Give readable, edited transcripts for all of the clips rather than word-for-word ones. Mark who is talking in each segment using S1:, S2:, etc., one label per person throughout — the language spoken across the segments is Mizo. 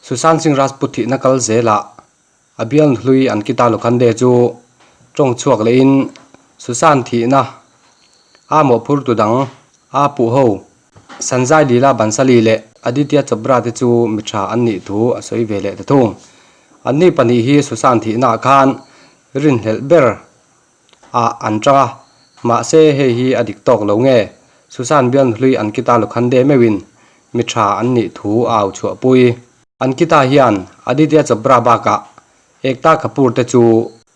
S1: Sushant Singh Rajput thihna kal zelah a bial hlui Ankita Lokhande chu tawng chhuak lehin Sushant thihna a mawhphurtu dang a puh ho Sanjay Leela Bhansali leh Aditya Chopra te chu mi tha an nih thu a sawi ve leh ta thung. Anni pahnih hi Sushant thihnaah khan rinhlelh ber ah an tang a, mahse hei hi a dik tawk lo nge? Sushant bial hlui Ankita Lokhande meuhin mi tha an nih thu a au chhuahpui. Ankita hian Aditya Chopra bakah Ekta Kapoor te chu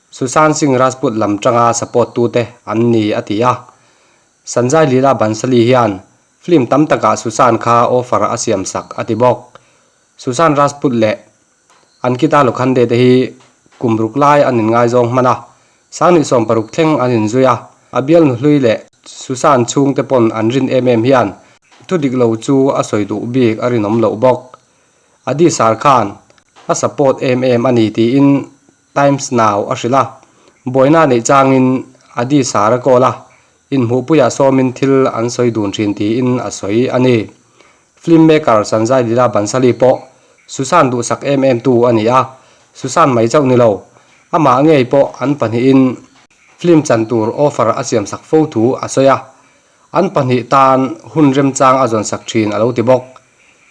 S1: Sushant Singh Rajput lam tanga support tute an ni a ti a. Sanjay Leela Bhansali hian film tam takah Sushant kha offer a siam sak a ti bawk. Sushant Rajput leh Ankita Lokhande te hi kum ruk lai an inngaizawng hman a, Sangni 16 thleng an inzui a, a bialnu hlui leh Sushant chhungte pawn an rin em em hian thu dik lo chu a sawi duh bik a rinawm loh bawk. Adi Sar khan a support em em a ni tiin Times Now a hrilh a, buaina neih changin Adi Sar a call a, inhmuhpuiah sawmin thil an sawi dun thin tiin a sawi a ni. Film maker Sanjay Leela Bhansali pawh Sushant duhsak em em tu a ni a, Sushant mai chauh ni lo, amah ngei pawh an pahnihin film chan tur offer a siamsak fo thu a sawi a, an pahnih tan hun remchang a zawnsak thin a lo ti bawk.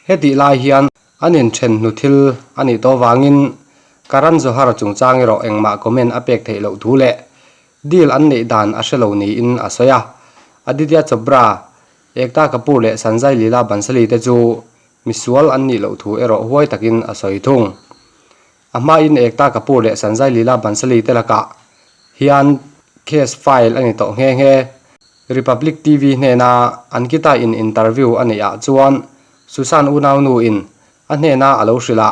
S1: Hetih lai hian an inthen hnu thil a nih tawh vangin Karan Johar chungchang erawh engmah comment a pek theih loh thu leh deal an neih dan a hre lo niin a sawi a. Aditya Chopra, Ekta Kapoor leh Sanjay Leela Bhansali te chu misual an nih loh thu erawh huai takin a sawi thung. A hmain Ekta Kapoor leh Sanjay Leela Bhansali te lakah hian case file a ni tawh nghe nghe. Republic TV hnena Ankita in interview a neih ah chuan Sushant unaunu in a hnena a lo hrilh a,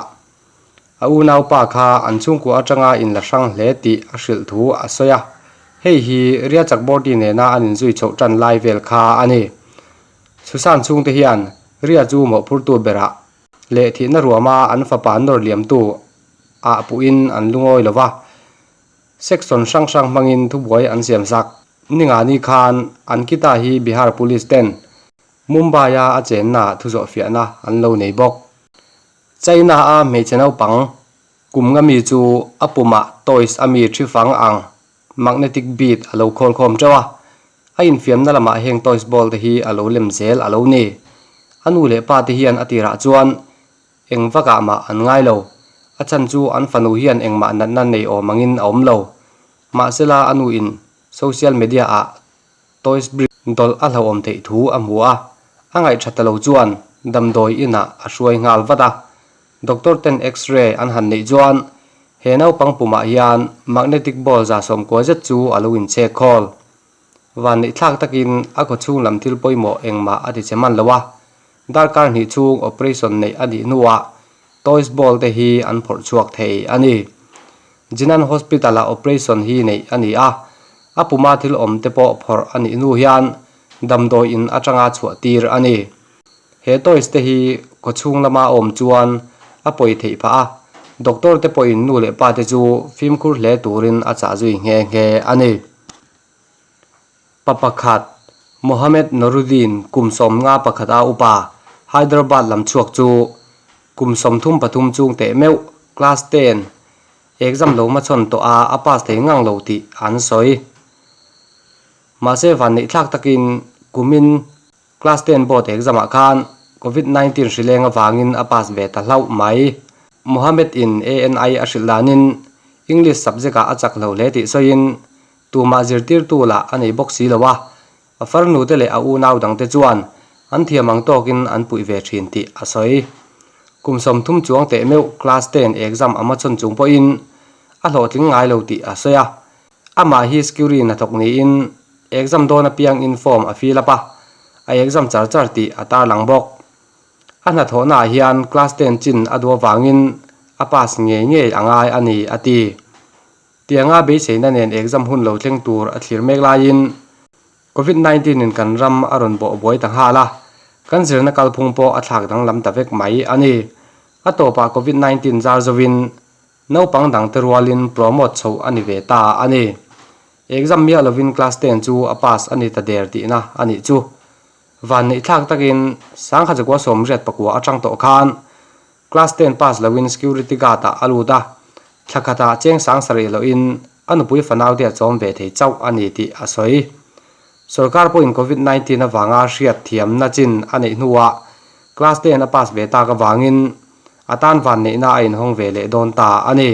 S1: a unaupa kha an chhungkua atanga inla hrang hle tih a hrilh thu a sawi a, hei hi Riya Chakraborty nena an inzui chhoh tan lai vel kha a ni. Sushant chhungte hian Riya chu mawhphurtu berah leh thihna ruama an fapa nawr liamtu ah puhin an lungawi lo va, section hrang hrang hmangin thubuai an siam sak. Ningani khan Ankita hi Bihar Police ten Mumbai-a a chenna ah thuzawhfiahna an lo nei bawk. China-a hmeichhe naupang kum nga mi chu a pumah toys a mi thi fang ang magnetic bead a lo khawl khawm teuh a, a infiamna lamah heng toys ball te hi a lo lem zel a lo ni. A nu leh pa te hian a tirah chuan eng vakah mah an ngai lo, a chhan chu an fanu hian engmah natna nei awm angin a awm lo. Mahsela a nu in social media ah Toys brick dawlh a hlauhawm theih thu a hmu a, a ngaihṭha ta lo chuan damdawi inah a hruai nghal vat a. Doctor ten X-ray an han neih chuan he naupang pumah hian magnetic ball 90 zet chu a lo inchhek khawl. Vanneihthlak takin a khawchhung lam thil pawimawh engmah a ti che hman lo a, darkar hnih chhung operation neih a nih hnuah toys ball te hi an phawrh chhuak thei a ni. Jinan Hospital-ah operation hi neih a ni a, a puma thil awm te pawh phawrh a nih hnu hian damdawi in atanga chhuah tir a ni. He toys te hi khawchhung lama awm chuan a pawi theih phah a, doctor te pawhin nu leh pa te chu fimkhur hle turin a chah zui nghe nghe a ni. Pa pakhat, Mohammed Noruddin kum 51 a upa, Hyderabad lam chhuak chu kum 33 chung teh meuh class ten exam lo hmachhawn tawh a, a pass thei ngang lo tih an sawi. Mahse vanneihthlak takin kumin class ten board exam ah khan covid 19 hrileng avangin a pass ve ta hlauh mai. Mohammed in ANI a hrilh danin English subject ah a chak lo hle tih sawiin Tumah zirtirtu lah a nei bawk si lo a, a farnute leh a unau dangte chuan an thiam ang tawkin an puih ve thin tih a sawi. Kum 30 chuang teh meuh class ten exam a hmachhawn chung pawhin a hlawhtling ngai lo tih a sawi a. Amah hi security hnathawk niin exam dawn apiang in form a fill up a, a exam char char tih a tarlang bawk. A hnathawhnaah hian class ten chin a duh avangin a pass ngei ngei a ngai a ni a ti. Tianga beiseina nen exam hun lo thleng tur a thlir mek laiin Covid 19 in kan ram a rawn bawh buai ta nghal a, kan zirna kalphung pawh a thlak danglam ta vek mai a ni. A tawpah Covid 19 zar zovin naupang dangte rualin promote chhoh a ni ve ta a ni. Exam miah lovin class ten chu a pass a ni ta der tihna a nih chu. Vanneihthlak takin 1989 atang tawh khan. Class ten pass loin security guard ah a lut a, thla khatah cheng sang sarih lohin a nupui fanaute a chawm ve thei chauh a ni tih a sawi. Sorkar pawhin Covid 19 avanga hriat thiamna chin a neih hnuah class ten a pass ve tak avangin a tan vanneihna a inhawng ve leh dawn ta a ni.